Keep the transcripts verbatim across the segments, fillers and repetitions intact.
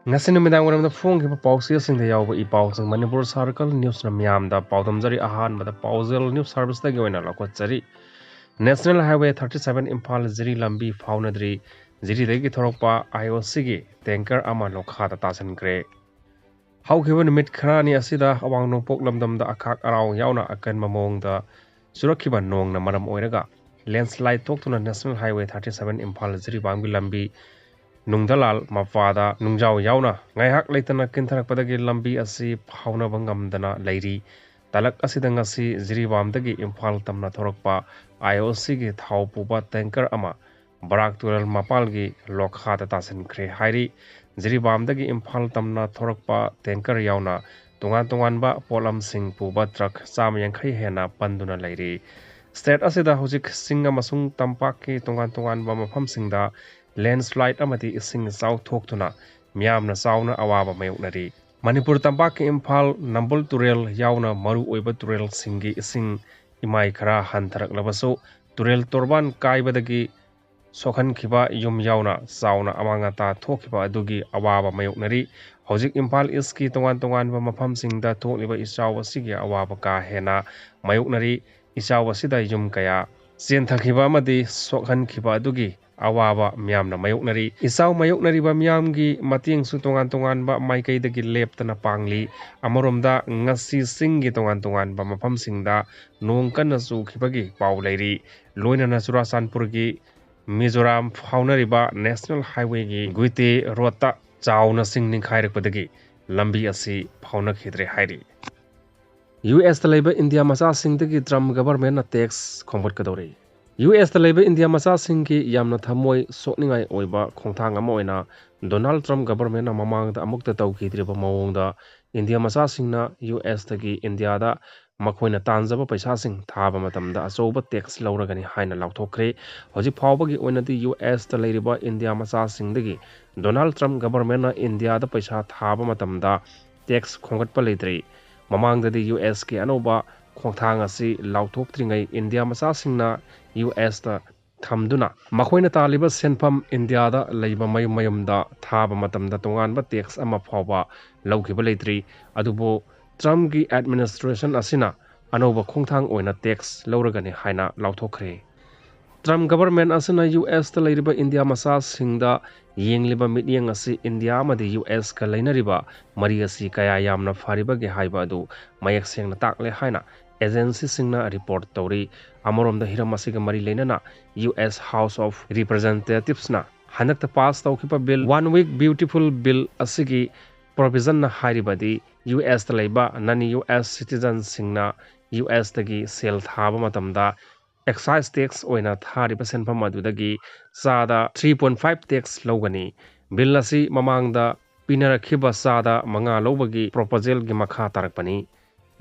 ꯉꯁꯤ ꯅꯨꯃꯤꯗꯥꯡ ꯋꯥꯏꯔꯝꯗ ꯐꯣꯡꯈꯤꯕ ꯄꯥꯎꯆꯦꯁꯤꯡꯗ ꯌꯥꯎꯕ ꯏ ꯄꯥꯎꯁꯤꯡ ꯃꯅꯤꯄꯨꯔ ꯁꯥꯔꯀꯜ ꯅ꯭ꯌꯨꯁꯅ ꯃꯤꯌꯥꯝꯗ ꯄꯥꯎꯗꯝꯖꯔꯤ꯫ ꯑꯍꯥꯟꯕꯗ ꯄꯥꯎꯖꯦꯜ ꯅ꯭ꯌꯨꯁ ꯁꯥꯔꯚꯤꯁꯇꯒꯤ ꯑꯣꯏꯅ ꯂꯧꯈꯠꯆꯔꯤ꯫ National Highway thirty seven Imphal ꯖꯤꯔꯤ ꯂꯝꯕꯤ ꯐꯥꯎꯅꯗ꯭ꯔꯤ꯫ ꯖꯤꯔꯤꯗꯒꯤ ꯊꯣꯔꯛꯄ IOCꯒꯤ tanker ꯑꯃ ꯂꯣꯈꯥꯗ ꯇꯥꯁꯤꯟꯈ꯭ꯔꯦ꯫ ꯍꯧꯈꯤꯕ ꯅꯨꯃꯤꯠ ꯈꯔꯅꯤ ꯑꯁꯤꯗ ꯑꯋꯥꯡ ꯅꯣꯡꯄꯣꯛ ꯂꯝꯗꯝꯗ ꯑꯈꯥꯛ ꯑꯔꯥꯎ ꯌꯥꯎꯅ ꯑꯀꯟꯕ ꯃꯑꯣꯡꯗ ꯆꯨꯔꯛꯈꯤꯕ ꯅꯣꯡꯅ ꯃꯔꯝ ꯑꯣꯏꯔꯒ landslide ꯊꯣꯛꯇꯨꯅ National Highway thirty seven Imphal ꯖꯤꯔꯤꯕꯥꯝꯒꯤ ꯂꯝꯕꯤ ꯅꯨꯡꯗꯂꯥꯜ ꯃꯄꯥꯗ ꯅꯨꯡꯖꯥꯎ ꯌꯥꯎꯅ ꯉꯥꯏꯍꯥꯛ ꯂꯩꯇꯅ ꯀꯤꯟꯊꯔꯛꯄꯗꯒꯤ ꯂꯝꯕꯤ ꯑꯁꯤ ꯐꯥꯎꯅꯕ ꯉꯝꯗꯅ ꯂꯩꯔꯤ꯫ ꯇꯂꯛ ꯑꯁꯤꯗ ꯉꯁꯤ ꯖꯤꯔꯤꯕꯥꯝꯗꯒꯤ ꯏꯝꯐꯥꯜ ꯇꯝꯅ ꯊꯣꯔꯛꯄ IOCꯒꯤ ꯊꯥꯎ ꯄꯨꯕ tanker ꯑꯃ ꯕꯔꯥꯛ ꯇꯨꯔꯦꯜ ꯃꯄꯥꯜꯒꯤ ꯂꯣꯈꯥꯗ ꯇꯥꯁꯤꯟꯈ꯭ꯔꯦ ꯍꯥꯏꯔꯤ꯫ ꯖꯤꯔꯤꯕꯥꯝꯗꯒꯤ ꯏꯝꯐꯥꯜ ꯇꯝꯅ ꯊꯣꯔꯛꯄ tanker ꯌꯥꯎꯅ ꯇꯣꯉꯥꯟ ꯇꯣꯉꯥꯟꯕ ꯄꯣꯠꯂꯝꯁꯤꯡ ꯄꯨꯕ truck ꯆꯥꯝꯃ ꯌꯥꯡꯈꯩ ꯍꯦꯟꯅ ꯄꯟꯗꯨꯅ ꯂꯩꯔꯤ꯫ State ꯑꯁꯤꯗ ꯍꯧꯖꯤꯛ ꯆꯤꯡ ꯑꯃꯁꯨꯡ ꯇꯝꯄꯥꯛꯀꯤ ꯇꯣꯉꯥꯟ ꯇꯣꯉꯥꯟꯕ ꯃꯐꯝꯁꯤꯡꯗ landslide ꯑꯃꯗꯤ ꯏꯁꯤꯡ ꯏꯆꯥꯎ ꯊꯣꯛꯇꯨꯅ ꯃꯤꯌꯥꯝꯅ ꯆꯥꯎꯅ ꯑꯋꯥꯕ ꯃꯥꯌꯣꯛꯅꯔꯤ꯫ ꯃꯅꯤꯄꯨꯔ ꯇꯝꯄꯥꯛꯀꯤ ꯏꯝꯐꯥꯜ ꯅꯝꯕꯨꯜ ꯇꯨꯔꯦꯜ ꯌꯥꯎꯅ ꯃꯔꯨꯑꯣꯏꯕ ꯇꯨꯔꯦꯜꯁꯤꯡꯒꯤ ꯏꯁꯤꯡ ꯏꯃꯥꯏ ꯈꯔ ꯍꯟꯊꯔꯛꯂꯕꯁꯨ, ꯇꯨꯔꯦꯜ ꯇꯣꯔꯕꯥꯟ ꯀꯥꯏꯕꯗꯒꯤ ꯁꯣꯛꯍꯟꯈꯤꯕ ꯌꯨꯝ ꯌꯥꯎꯅ ꯆꯥꯎꯅ ꯑꯃꯥꯡ ꯑꯇꯥ ꯊꯣꯛꯈꯤꯕ ꯑꯗꯨꯒꯤ ꯑꯋꯥꯕ ꯃꯥꯌꯣꯛꯅꯔꯤ꯫ ꯍꯧꯖꯤꯛ ꯏꯝꯐꯥꯜ ꯏꯁꯀꯤ ꯇꯣꯉꯥꯟ ꯇꯣꯉꯥꯟꯕ ꯃꯐꯝꯁꯤꯡꯗ ꯊꯣꯛꯂꯤꯕ ꯏꯆꯥꯎ ꯑꯁꯤꯒꯤ ꯑꯋꯥꯕ ꯀꯥ ꯍꯦꯟꯅ ꯃꯥꯌꯣꯛꯅꯔꯤ꯫ ꯏꯆꯥꯎ ꯑꯁꯤꯗ ꯌꯨꯝ ꯀꯌꯥ ꯆꯦꯟꯊꯈꯤꯕ ꯑꯃꯗꯤ ꯁꯣꯛꯍꯟꯈꯤꯕ ꯑꯗꯨꯒꯤ ꯑꯋꯥꯕ ꯃꯤꯌꯥꯝꯅ ꯃꯥꯌꯣꯛꯅꯔꯤ꯫ ꯏꯆꯥꯎ ꯃꯥꯌꯣꯛꯅꯔꯤꯕ ꯃꯤꯌꯥꯝꯒꯤ ꯃꯇꯦꯡꯁꯨ ꯇꯣꯉꯥꯟ ꯇꯣꯉꯥꯟꯕ ꯃꯥꯏꯀꯩꯗꯒꯤ ꯂꯦꯞꯇꯅ ꯄꯥꯡꯂꯤ꯫ ꯑꯃꯔꯣꯝꯗ, ꯉꯁꯤ ꯆꯤꯡꯒꯤ ꯇꯣꯉꯥꯟ ꯇꯣꯉꯥꯟꯕ ꯃꯐꯝꯁꯤꯡꯗ ꯅꯣꯡ ꯀꯟꯅ ꯆꯨꯈꯤꯕꯒꯤ ꯄꯥꯎ ꯂꯩꯔꯤ꯫ ꯂꯣꯏꯅꯅ ꯆꯨꯔꯥꯆꯥꯟꯄꯨꯔꯒꯤ ꯃꯤꯖꯣꯔꯥꯝ ꯐꯥꯎꯅꯔꯤꯕ National Highwayꯒꯤ ꯒꯨꯏꯇꯦ ꯔꯣꯗꯇ ꯆꯥꯎꯅ ꯆꯤꯡ ꯅꯤꯡꯈꯥꯏꯔꯛꯄꯗꯒꯤ ꯂꯝꯕꯤ ꯑꯁꯤ ꯐꯥꯎꯅꯈꯤꯗ꯭ꯔꯦ ꯍꯥꯏꯔꯤ꯫ USꯇ ꯂꯩꯕ ꯏꯟꯗꯤꯌꯥ ꯃꯆꯥꯁꯤꯡꯗꯒꯤ Trump governmentꯅ tax ꯈꯣꯝꯒꯠꯀꯗꯧꯔꯤ꯫ USꯇ ꯂꯩꯕ ꯏꯟꯗꯤꯌꯥ ꯃꯆꯥꯁꯤꯡꯒꯤ ꯌꯥꯝꯅ ꯊꯃꯣꯏ ꯁꯣꯛꯅꯤꯡꯉꯥꯏ ꯑꯣꯏꯕ ꯈꯣꯡꯊꯥꯡ ꯑꯃ ꯑꯣꯏꯅ Donald Trump governmentꯅ ꯃꯃꯥꯡꯗ ꯑꯃꯨꯛꯇ ꯇꯧꯈꯤꯗ꯭ꯔꯤꯕ ꯃꯑꯣꯡꯗ ꯏꯟꯗꯤꯌꯥ ꯃꯆꯥꯁꯤꯡꯅ USꯇꯒꯤ ꯏꯟꯗꯤꯌꯥꯗ ꯃꯈꯣꯏꯅ ꯇꯥꯟꯖꯕ ꯄꯩꯁꯥꯁꯤꯡ ꯊꯥꯕ ꯃꯇꯝꯗ ꯑꯆꯧꯕ tax ꯂꯧꯔꯒꯅꯤ ꯍꯥꯏꯅ ꯂꯥꯎꯊꯣꯛꯈ꯭ꯔꯦ꯫ ꯍꯧꯖꯤꯛ ꯐꯥꯎꯕꯒꯤ ꯑꯣꯏꯅꯗꯤ USꯇ ꯂꯩꯔꯤꯕ ꯏꯟꯗꯤꯌꯥ ꯃꯆꯥꯁꯤꯡꯗꯒꯤ Donald Trump governmentꯅ ꯏꯟꯗꯤꯌꯥꯗ ꯄꯩꯁꯥ ꯊꯥꯕ ꯃꯇꯝꯗ tax ꯈꯣꯝꯒꯠꯄ ꯂꯩꯇ꯭ꯔꯤ꯫ ꯃꯃꯥꯡꯗꯗꯤ USꯀꯤ ꯑꯅꯧꯕ ꯈꯣꯡꯊꯥꯡ ꯑꯁꯤ ꯂꯥꯎꯊꯣꯛꯇ꯭ꯔꯤꯉꯩ ꯏꯟꯗꯤꯌꯥ ꯃꯆꯥꯁꯤꯡꯅ USꯇ ꯊꯝꯗꯨꯅ ꯃꯈꯣꯏꯅ ꯇꯥꯜꯂꯤꯕ ꯁꯦꯟꯐꯝ ꯏꯟꯗꯤꯌꯥꯗ ꯂꯩꯕ ꯃꯌꯨꯝ ꯃꯌꯨꯝꯗ ꯊꯥꯕ ꯃꯇꯝꯗ ꯇꯣꯉꯥꯟꯕ ꯇꯦꯛꯁ ꯑꯃ ꯐꯥꯎꯕ ꯂꯧꯈꯤꯕ ꯂꯩꯇ꯭ꯔꯤ꯫ ꯑꯗꯨꯕꯨ ꯇ꯭ꯔꯝꯞꯀꯤ ꯑꯦꯗꯃꯤꯅꯤꯁꯇ꯭ꯔꯦꯁꯟ ꯑꯁꯤꯅ ꯑꯅꯧꯕ ꯈꯣꯡꯊꯥꯡ ꯑꯣꯏꯅ ꯇꯦꯛꯁ ꯂꯧꯔꯒꯅꯤ ꯍꯥꯏꯅ ꯂꯥꯎꯊꯣꯛꯈ꯭ꯔꯦ꯫ ꯇ꯭ꯔꯝꯞ ꯒꯚꯔꯟꯃꯦꯟꯠ ꯑꯁꯤꯅ ꯌꯨ ꯑꯦꯁꯇ ꯂꯩꯔꯤꯕ ꯏꯟꯗꯤꯌꯥ ꯃꯆꯥꯁꯤꯡꯗ ꯌꯦꯡꯂꯤꯕ ꯃꯤꯠꯌꯦꯡ ꯑꯁꯤ ꯏꯟꯗꯤꯌꯥ ꯑꯃꯗꯤ ꯌꯨ ꯑꯦꯁꯀ ꯂꯩꯅꯔꯤꯕ ꯃꯔꯤ ꯑꯁꯤ ꯀꯌꯥ ꯌꯥꯝꯅ ꯐꯔꯤꯕꯒꯦ ꯍꯥꯏꯕ ꯑꯗꯨ ꯃꯌꯦꯛ ꯁꯦꯡꯅ ꯇꯥꯛꯂꯦ ꯍꯥꯏꯅ ꯑꯦꯖꯦꯟꯁꯤꯁꯤꯡꯅ ꯔꯤꯄꯣꯔꯠ ꯇꯧꯔꯤ꯫ ꯑꯃꯔꯣꯝꯗ ꯍꯤꯔꯝ ꯑꯁꯤꯒ ꯃꯔꯤ ꯂꯩꯅꯅ ꯌꯨ ꯑꯦꯁ ꯍꯥꯎꯁ ꯑꯣꯐ ꯔꯤꯄ꯭ꯔꯖꯦꯟꯇꯦꯇꯤꯚꯁꯅ ꯍꯟꯗꯛꯇ ꯄꯥꯁ ꯇꯧꯈꯤꯕ bill one big beautiful bill ꯑꯁꯤꯒꯤ ꯄ꯭ꯔꯣꯚꯤꯖꯟꯅ ꯍꯥꯏꯔꯤꯕꯗꯤ ꯌꯨ ꯑꯦꯁꯇ ꯂꯩꯕ ꯅꯟ ꯌꯨ ꯑꯦꯁ ꯁꯤꯇꯤꯖꯟꯁꯤꯡꯅ ꯌꯨ ꯑꯦꯁꯇꯒꯤ ꯁꯦꯜ ꯊꯥꯕ ꯃꯇꯝꯗ ꯑꯦꯛꯁꯥꯏꯁ ꯇꯦꯛꯁ ꯑꯣꯏꯅ ꯊꯥꯔꯤꯕ ꯁꯦꯟꯐꯝ ꯑꯗꯨꯗꯒꯤ ꯆꯥꯗ ꯊ꯭ꯔꯤ ꯄꯣꯏꯟꯠ ꯐꯥꯏꯚ ꯇꯦꯛꯁ ꯂꯧꯒꯅꯤ꯫ ꯕꯤꯜ ꯑꯁꯤ ꯃꯃꯥꯡꯗ ꯄꯤꯅꯔꯛꯈꯤꯕ ꯆꯥꯗ ꯃꯉꯥ ꯂꯧꯕꯒꯤ ꯄ꯭ꯔꯣꯄꯣꯖꯦꯜꯒꯤ ꯃꯈꯥ ꯇꯥꯔꯛꯄꯅꯤ꯫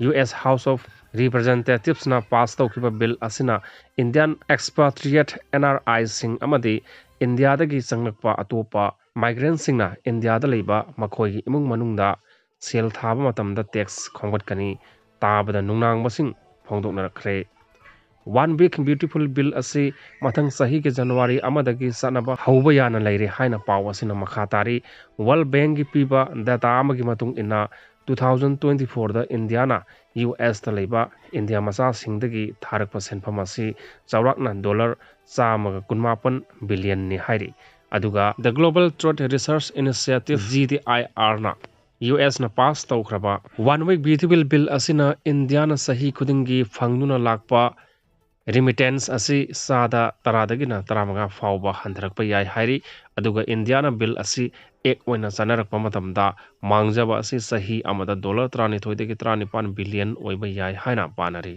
ꯌꯨ ꯑꯦꯁ ꯍꯥꯎꯁ ꯑꯣꯐ ꯔꯤꯄ꯭ꯔꯖꯦꯟꯇꯦꯇꯤꯚꯁꯅ ꯄꯥꯁ ꯇꯧꯈꯤꯕ ꯕꯤꯜ ꯑꯁꯤꯅ ꯏꯟꯗꯤꯌꯥꯟ ꯑꯦꯛꯁꯄꯥꯇ꯭ꯔꯤꯌꯦꯠ ꯑꯦꯟ ꯑꯥꯔ ꯑꯥꯏꯁꯤꯡ ꯑꯃꯗꯤ ꯏꯟꯗꯤꯌꯥꯗꯒꯤ ꯆꯪꯂꯛꯄ ꯑꯇꯣꯞꯄ ꯃꯥꯏꯒ꯭ꯔꯦꯟꯁꯤꯡꯅ ꯏꯟꯗꯤꯌꯥꯗ ꯂꯩꯕ ꯃꯈꯣꯏꯒꯤ ꯏꯃꯨꯡ ꯃꯅꯨꯡꯗ ꯁꯦꯜ ꯊꯥꯕ ꯃꯇꯝꯗ ꯇꯦꯛꯁ ꯈꯣꯝꯒꯠꯀꯅꯤ꯫ ꯇꯥꯕꯗ ꯅꯨꯡꯅꯥꯡꯕꯁꯤꯡ ꯐꯣꯡꯗꯣꯛꯅꯔꯛꯈ꯭ꯔꯦ꯫ ꯋꯥꯟ ꯋꯤꯛ ꯕ꯭ꯌꯨꯇꯤꯐꯨꯜ ꯕꯤꯜ ꯑꯁꯤ ꯃꯊꯪ ꯆꯍꯤꯒꯤ ꯖꯅꯋꯥꯔꯤ ꯑꯃꯗꯒꯤ ꯆꯠꯅꯕ ꯍꯧꯕ ꯌꯥꯅ ꯂꯩꯔꯦ ꯍꯥꯏꯅ ꯄꯥꯎ ꯑꯁꯤꯅ ꯃꯈꯥ ꯇꯥꯔꯤ꯫ ꯋꯥꯔꯜ ꯕꯦꯡꯛꯀꯤ ꯄꯤꯕ ꯗꯦꯇꯥ ꯑꯃꯒꯤ ꯃꯇꯨꯡ ꯏꯟꯅ, ꯇꯨ ꯊꯥꯎꯖꯟ ꯇ꯭ꯋꯦꯟꯇꯤ ꯐꯣꯔꯗ ꯏꯟꯗꯤꯌꯥꯅ ꯌꯨ ꯑꯦꯁꯇ ꯂꯩꯕ ꯏꯟꯗꯤꯌꯥ ꯃꯆꯥꯁꯤꯡꯗꯒꯤ ꯊꯥꯔꯛꯄ ꯁꯦꯟꯐꯝ ꯑꯁꯤ ꯆꯥꯎꯔꯥꯛꯅ ꯗꯣꯂꯔ ꯆꯥꯝꯃꯒ ꯀꯨꯟꯃꯥꯄꯟ ꯕꯤꯂꯤꯌꯟꯅꯤ ꯍꯥꯏꯔꯤ꯫ ꯑꯗꯨꯒ The Global Trade Research Initiative, G D I ꯑꯥꯔꯅ ꯌꯨ ꯑꯦꯁꯅ ꯄꯥꯁ ꯇꯧꯈ꯭ꯔꯕ ꯋꯥꯟ ꯋꯤꯛ ꯕ꯭ꯌꯨꯇꯤꯐꯨꯜ ꯕꯤꯜ ꯑꯁꯤꯅ ꯏꯟꯗꯤꯌꯥꯅ ꯆꯍꯤ ꯈꯨꯗꯤꯡꯒꯤ ꯐꯪꯗꯨꯅ ꯂꯥꯛꯄ ꯔꯤꯃꯤꯇꯦꯟꯁ ꯑꯁꯤ ꯆꯥꯗ ꯇꯔꯥꯗꯒꯤꯅ ꯇꯔꯥꯃꯉꯥ ꯐꯥꯎꯕ ꯍꯟꯊꯔꯛꯄ ꯌꯥꯏ ꯍꯥꯏꯔꯤ꯫ ꯑꯗꯨꯒ ꯏꯟꯗꯤꯌꯥꯅ ꯕꯤꯜ ꯑꯁꯤ ꯑꯦꯛ ꯑꯣꯏꯅ ꯆꯠꯅꯔꯛꯄ ꯃꯇꯝꯗ ꯃꯥꯡꯖꯕ ꯑꯁꯤ ꯆꯍꯤ ꯑꯃꯗ ꯗꯣꯂꯔ ꯇꯔꯥꯅꯤꯊꯣꯏꯗꯒꯤ ꯇꯔꯥꯅꯤꯄꯥꯟ ꯕꯤꯂꯤꯌꯟ ꯑꯣꯏꯕ ꯌꯥꯏ ꯍꯥꯏꯅ ꯄꯥꯅꯔꯤ꯫